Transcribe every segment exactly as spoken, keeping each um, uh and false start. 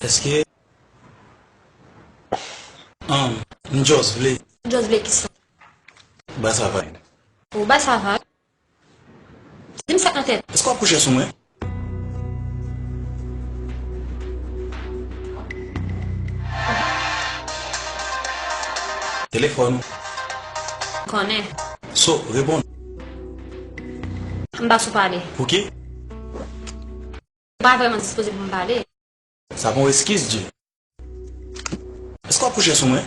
Èske, um, m just vle. M just vle kisa? Ba sa vag. Ou ba sa vag? Di m sa k nan tèt. Èske w ap kouche sou mwen? Telefòn ou. Konnen. So, reponn. M pa sou pale. Pouki? M pa vrèman dispoze pou m pale. Sa pa yon eskiz, Dye. Èske w ap kouche sou mwen?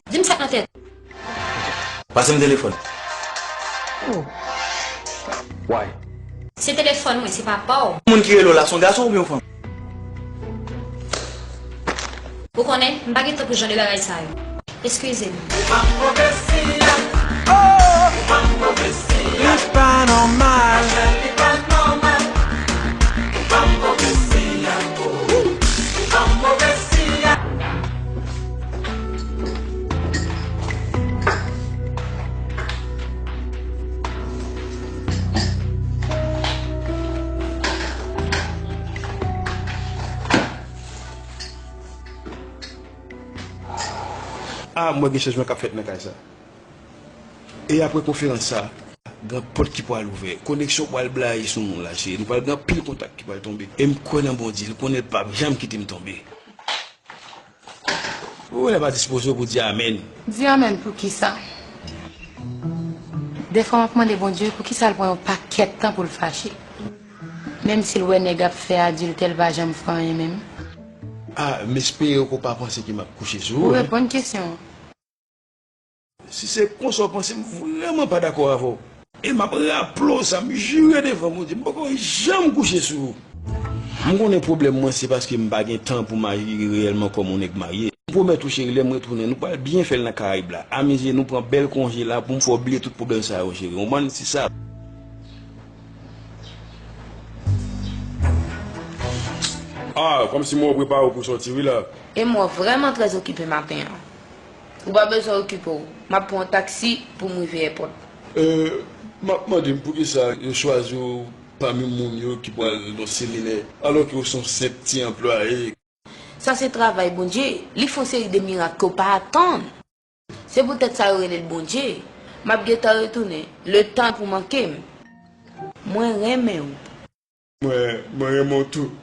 Di m sa k nan tèt. Pase m telefòn. Oh. Why? Se telefòn mwen, se pa pa w. Moun ki rele w la, se yon gason oubyen yon fanm? Ou konnen, m pa gen tan pou jan de bagay sa yo. Eskize m. Li pa nòmal. Ah, m wè gen chanjman k ap fèt nan kay sa. E apre konferans sa, gen pòt ki pral ouvè. Koneksyon pral blayi sou nou la, cheri. Nou pral gen anpil kontak ki pral tonbe. E m kwè nan Bondye, l konnen l p ap janm kite m tonbe. Ou wè lè pa dispoze pou di amèn. Di amèn poukisa? Dèfwa m ap mande Bondye poukisa l pran yon pakèt tan pou l fache. Menm si l wè nèg ap fè adiltè, l pa janm fè anyen menm. Ah, m espere ke w pa panse ke m ap kouche sou ou, hein? Ou reponn kesyon an. Si se konsa w panse, m vrèman pa dakò avè w. E m ap raple w sa, m jire devan Bondye, m poko janm kouche sou ou. M konnen pwoblèm mwen se paske m pa gen tan pou m aji reyèlman kòm yon nèg marye. M pwomèt ou, cheri, lè m retounen, nou pral byen fè l nan Karayib la. Amize nou, pran bèl konje la pou m fè w bliye tout pwoblèm sa yo, cheri. Ou konprann? Se sa. Ah, kòmsi m wè w prepare w pou sòti wi la. E m wè w vrèman trè okipe maten an. Ou pa bezwen okipe w. M ap pran yon taksi pou m rive èpòt. Euh, m ap mande m poukisa yo chwazi w pami moun yo ki pral nan seminè, alò ke w se yon senp ti anplwaye. Sa se travay Bondye. Li fè yon seri de mirak ke w pa atann. Se poutèt sa yo rele l Bondye. M ap gentan retounen. Letan pou manke m. Mwen renmen w. Mwen, mwen renmen w tou.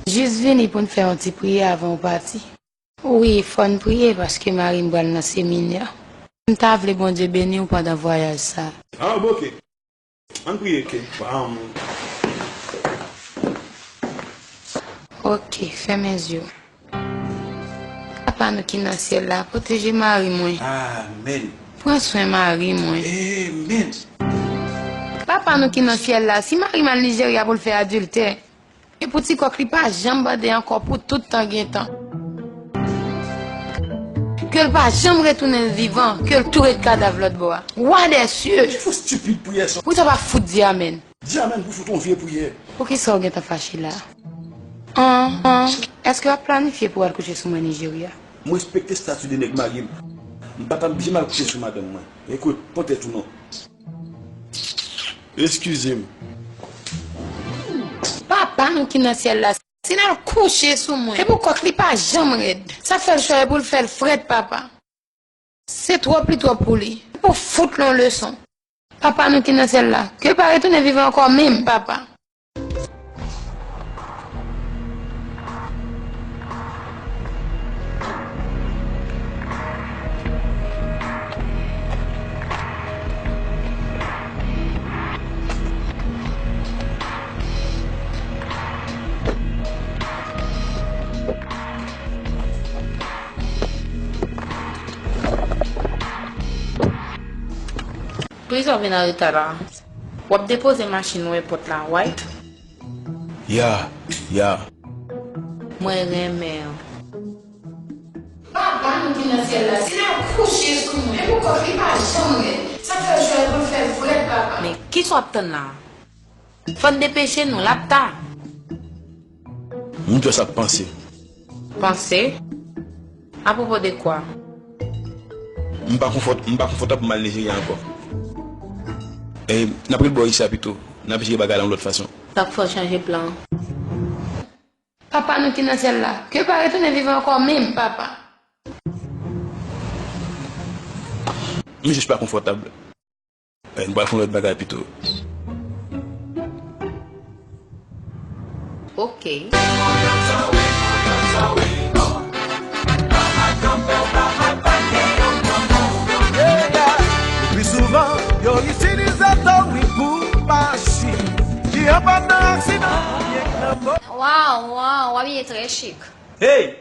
Jis vini pou n fè yon ti priyè avan w pati. Wi, fò n priye paske mari m pral nan seminè. M ta vle Bondye beni w pandan vwayaj sa a. Ah, oke. Ann priye, ke, um, Ok, fèmen zye w. Papa nou ki nan syèl la, pwoteje mari mwen. Amèn. Pran swen mari mwen. Amèn. Papa nou ki nan syèl la, si mari m al Nijerya pou l fè adiltè, e pou ti kòk li pa janm bande ankò pou tout tan gen tan. Ke l pa janm retounen vivan, ke l tou ret kadav lòt bò a. Wa dè sye! Ki fo stupid priyè sa? Poukisa w pa fout di amèn? Di amèn pou fout yon vye priyè. Poukisa w gentan fache la? An, an, èske w ap planifye pou w al kouche sou mwen Nijerya? M respekte stati de nèg marye m. M pa t ap janm al kouche sou madanm mwen. Ekout, pran tèt ou non. Eskize m. Papa nou ki nan syèl la, si n al kouche sou mwen, e pou kòk li pa janm rèd. Sa fè l chwa e pou l fè l frèt, papa. Se twòp li twòp pou li. Pou fout l yon leson. Papa nou ki nan syèl la, ke l pa retounen vivan ankò menm, papa. Poukisa w vin an reta la? W ap depoze machin ou èpòt la, right? Ya, ya. Mwen renmen w. Papa nou ki nan syèl la, si l ap kouche sou nou, e poukò li pa janm rèd? Sa k fè jwèt pou l fè frèt, papa? Men, kisa w ap tann la? Fò n depeche nou, l ap ta. M jis ap panse. Panse? Apwopo de kwa? M pa konfòt-, m pa konfòtab pou m al Nijerya ankò. E, n ap ret bò isi a pito. N ap jere bagay la yon lòt fason. Sa k fè w chanje plan? Papa nou ki nan syèl la, ke pa retounen viv ankò menm, papa. M jis pa konfòtab. Eh, nou pral fè yon lòt bagay pito. Ok. Le pli souvan, yo itilize tori pou machi ki anba nan aksidan oubyen nan mo. Waw, waw, w abiye trè chik. Hey!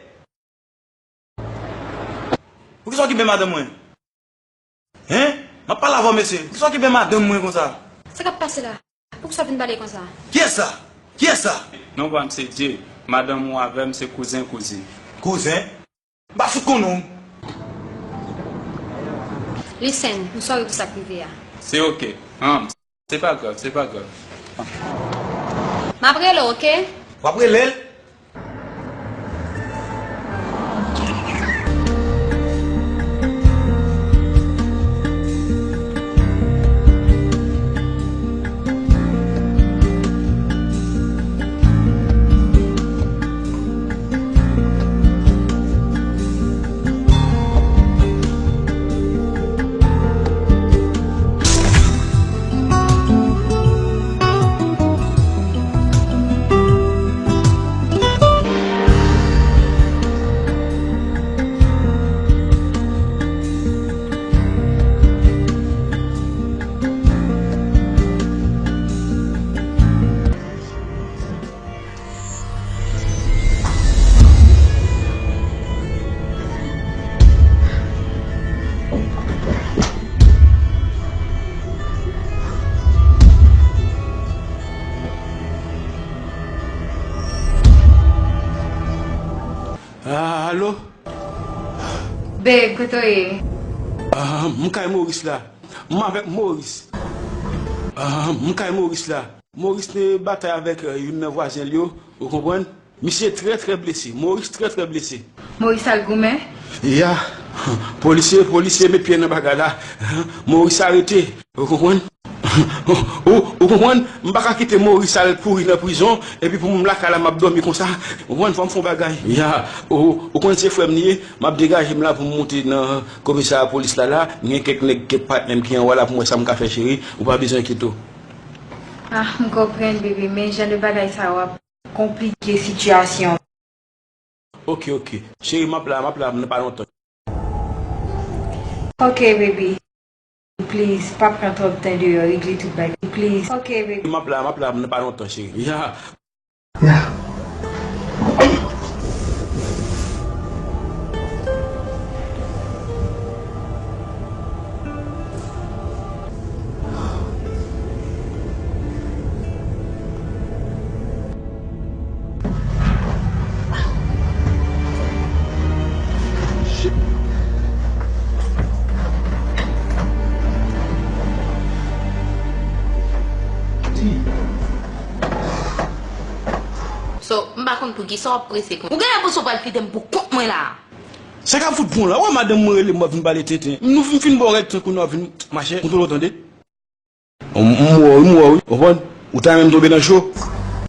Poukisa w kibe madanm mwen? Hein? M ap pale avè w, mesye. Poukisa w kibe madanm mwen konsa? Sa k ap pase la? Poukisa w vin pale konsa? Kiyès sa? Kiyès sa? Non pa m se Dye. Madanm ou avè m se kouzen kouzin. Kouzen? M pa fout konnen w. Listen, m sòri pou sa k rive a. Se oke. An, se pa grav, se pa grav. M ap rele w, oke? W ap rele l? Alo? Babe, kote w ye? Ah, m kay Maurice la. M avèk Maurice. Ah, m kay Maurice la. Maurice te batay avèk, euh, youn nan vwazen l yo, ou konprann? Misye trè, trè blese. Maurice trè, trè blese. Maurice al goumen? Ya. Polisye, polisye met pye nan bagay la. Maurice arete. Ou konprann? Ou, ou konprann? M pa ka kite Maurice al pouri nan prizon, epi pou m lakay la m ap dòmi konsa. Ou konprann? Fò m fè yon bagay. Ya. Ou, ou konn se frè m li ye? M ap degaje m la pou m monte nan komisarya polis la la. M gen kèk nèg, kèk patnè m ki anwo a la pou m wè sa m ka fè, cheri. Ou pa bezwen enkyete w. Ah, m konprann, bebe, men jan de bagay sa yo ap konplike sitiyasyon. Ok, ok. Cheri, m ap la, m ap la nan pa lontan. Ok, baby. Please, pa pran twòp tan deyò, regle tout bagay. Please. Ok, baby. M ap la, m ap la nan pa lontan, cheri. Ya. Ya. So, m pa konn poukisa w ap prese kon. Ou genlè panse w pral kite m pou kont mwen la. Sa k ap fout bon la? Ou wè madanm mwen rele m, w ap vin pale tenten. Nou fin, fin ba w règ tankou nou ap vin mache kontwole w, tande? M, m wè w wi, m wè w wi. Konprann? Ou ta renmen m tonbe nan cho?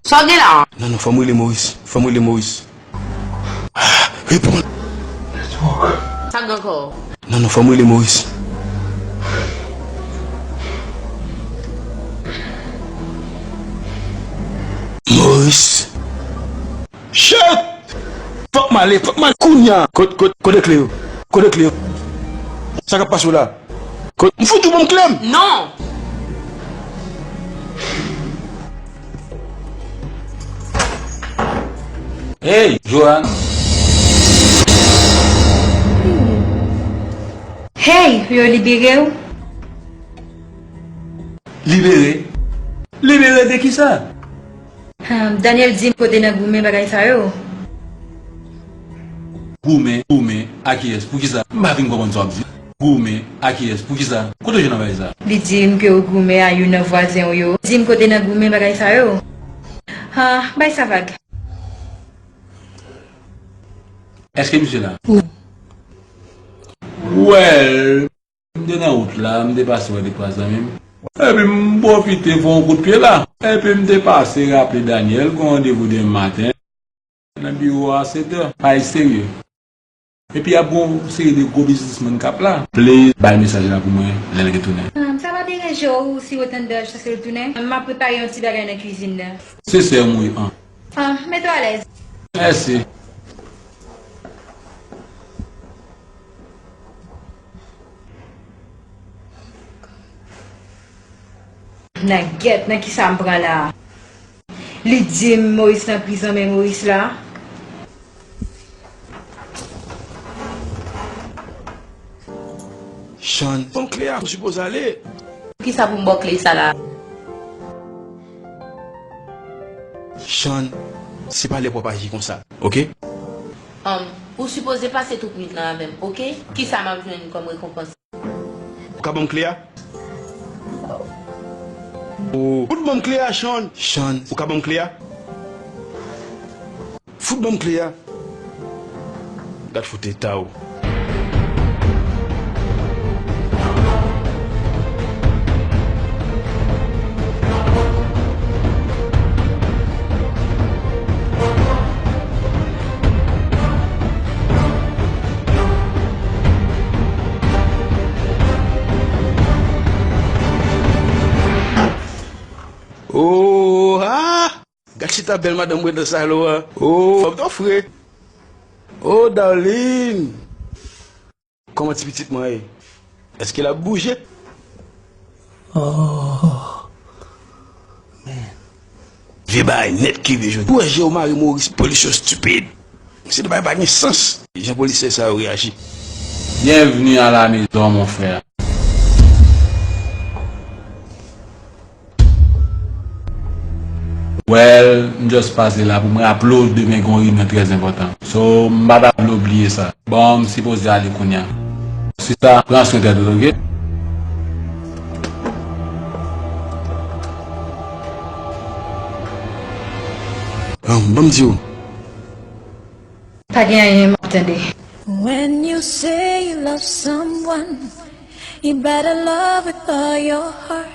Sa w gen la? Non, non, fò m rele Maurice. Fò m rele Maurice. Reponn. Sa k gen ankò? Non, non, fò m rele Maurice. Maurice. Shit! Fòk m ale, fòk m ale kounye a. Kot, kot, kote kle yo? Kote kle yo? Sa k ap pase w la? Kot, m fout ou ban m kle m? Non! Hey, Johan! Hey, yo libere w? Libere? Libere de kisa? Ahn, Daniel di m ke w te nan goumen bagay sa yo. Goumen, goumen, a kiyès? Poukisa? M pa fin konprann sa w ap di. Goumen, a kiyès? Poukisa? Kote w jwenn anvay sa? Li di m ke w goumen a youn nan vwazen w yo. Di m kote nan goumen bagay sa yo. Ha, bay sa vag. Èske misye la? Non. Well, m te nan wout la, m te pase wè de twa zanmi m. Epi m pwofite fè yon kout pye la. Epi m te pase raple Daniel gen yon randevou demen maten nan biwo a sèt è. Bagay serye. Epi ap gen yon seri de gwo biznismenn k ap la. Please, bay mesaj la pou mwen lè l retounen. Ah, sa pa deranje w si w tann dèj sa se retounen? M ap prepare yon ti bagay nan kwizin nan. Se sè m wi, an. Ah, mete w alèz. Mèsi. Nan gèt, nan kisa m pran la? Li di m Moris nan prizon, men Moris la. Chan. Ban m kle a, m sipoze ale. Kisa pou m ba w kle sa la? Chan, se pa lè pou w ap aji konsa, oke? Um, ou sipoze pase tout nwit lan avè m, oke? Kisa m ap jwenn kòm rekonpans? Ou ka ban m kle a? Oh. Fout ban m kle a, Chan. Chan, ou ka ban m kle a? Fout ban m kle a. Gad fout eta w. Oh, ah! Gad chita bèl madanm mwen nan salon an. Oh, fanm nan fre. Oh, darling. Kòman ti pitit mwen ye? Èske l ap bouje? Oh, man. Vye bagay nèt ki vye jodi. Ou wè je w mare Moris, polis yo stupid. Se de bagay pa gen sans. Jan polisye sa yo reyaji. Bienvenue à la maison, mon frère. Well, m just pase la pou mwen raple w demen gen yon reyinyon trè enpòtan. So, m pa ta vle w bliye sa. Bon, m sipoze ale kounye a. Sista, pran swen tèt ou, oke? Bon, ban m di w. Pa gen anyen m ap tande. When you say you love someone, you better love with all your heart.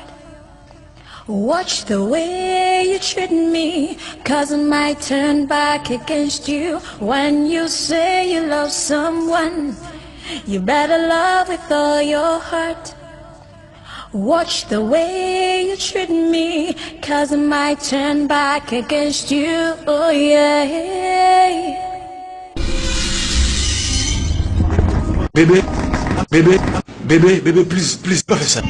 Watch the way you treat me, 'cause I might turn back against you. When you say you love someone, you better love with all your heart. Watch the way you treat me, 'cause I might turn back against you. Oh yeah. Bebe, bebe, bebe, bebe, please, please, pa fè sa.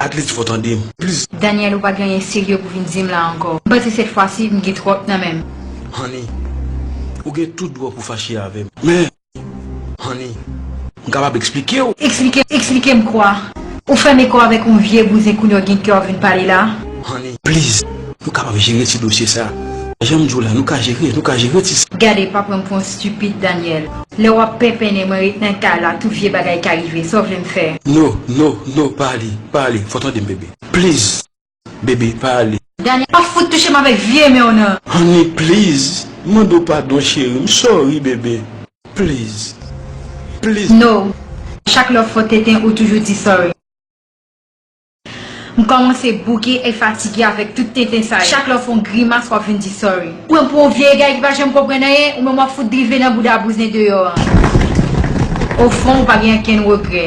At least fò tande m, please. Daniel, ou pa gen anyen serye pou vin di m la ankò. M panse sèt fwa si m gen twòp nan men m. Honey, ou gen tout dwa pou fache avè m. Men, honey, m kapab eksplike w. Eksplike, eksplike m kwa? Ou fèmen kò w avèk yon vye bouzen kounye a w gen kè w ap vin pale la? Honey, please, nou kapab jere ti dosye sa. Jan m di w la, nou ka jere, nou ka jere ti sa. Gade, pa pran m pou yon stupid, Daniel. Lè w ap penpennen mwen ret nan kay la, tout vye bagay ka rive. Sa w vle m fè? No, no, no, pa ale, pa ale. Fò tande m, bebe. Please, bebe, pa ale. Daniel, pa fout touche m avèk vye men w nan. Honey, please. M mande w padon, cheri. M sorry, bebe. Please. Please. No. Chak lè w fè tenten, ou toujou di sorry. M kòmanse bouke e fatige avèk tout tenten sa yo. Chak lè w fè yon grimas, w ap vin di sorry. Ou pran m pou yon vye egare ki pa janm konprann anyen, ou menm w ap fout drive nan bouda bouzen deyò a. Ofon, ou pa gen okenn regrè.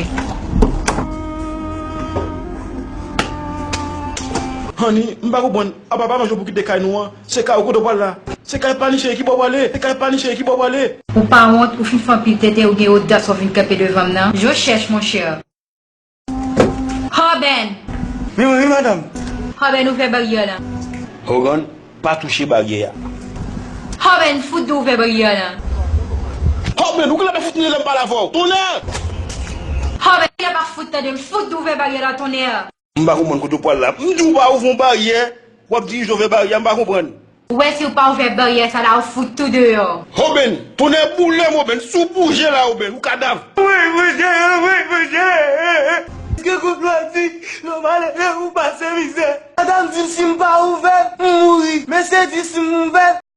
Honey, m pa konprann. Apa pa manje pou kite kay nou an? Se kay ou kote w pral la? Se kay Paniche ki bò w prale? Se kay Paniche ki bò w prale? Ou pa wont, ou fin fè anpil tenten, ou gen odas w ap vin kanpe devan m nan? Je cherche, mon cher. Hoben! Wi, wi, wi, madanm. Hoben, ouvè baryè la. Hogan, pa touche baryè a. Hoben, fout di w ouvè baryè la. Hoben, ou genlè pa fout tande lè m pale avè w. Tonnè! Hoben, genlè pa fout tande m, fout di w ouvè baryè la, tonnè. M pa konprann kote w pral la. M di w pa ouvè yon baryè, w ap dirije w vè baryè a, m pa konprann. Ou wè si w pa ouvè baryè sa la, ou fout tou deyò. Oben, tonnè boule m, Oben, si w bouje la, Oben, ou kadav. Wi, monchè, wi, monchè. Èske konplwa di, lè w malere, ou pase mizè? Madanm di m si m pa ouvè, m mouri. Mesye di si m ouvè,